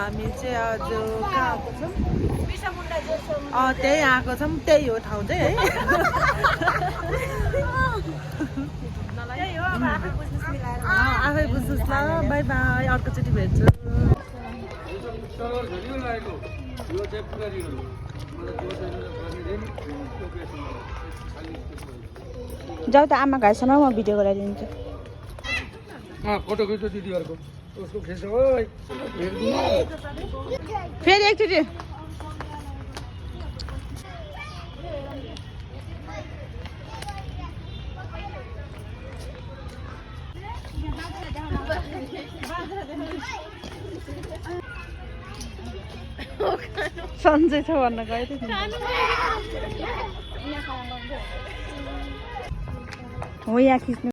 हामी चाहिँ आज कहाँ आएको छौँ त्यही आएको छौँ त्यही हो ठाउँ चाहिँ है आफै बुझ्नुहोस् ल बाई बाई अर्कोचोटि भेट्छु जाऊ त आमा घरसँग म भिडियो गराइदिन्छु फोटो खिच्छ दिदीहरूको उसको खिच्छ ओ फेरि एकचोटि सन्जय छ भन्न गएको थियो हो यहाँ खिच्नु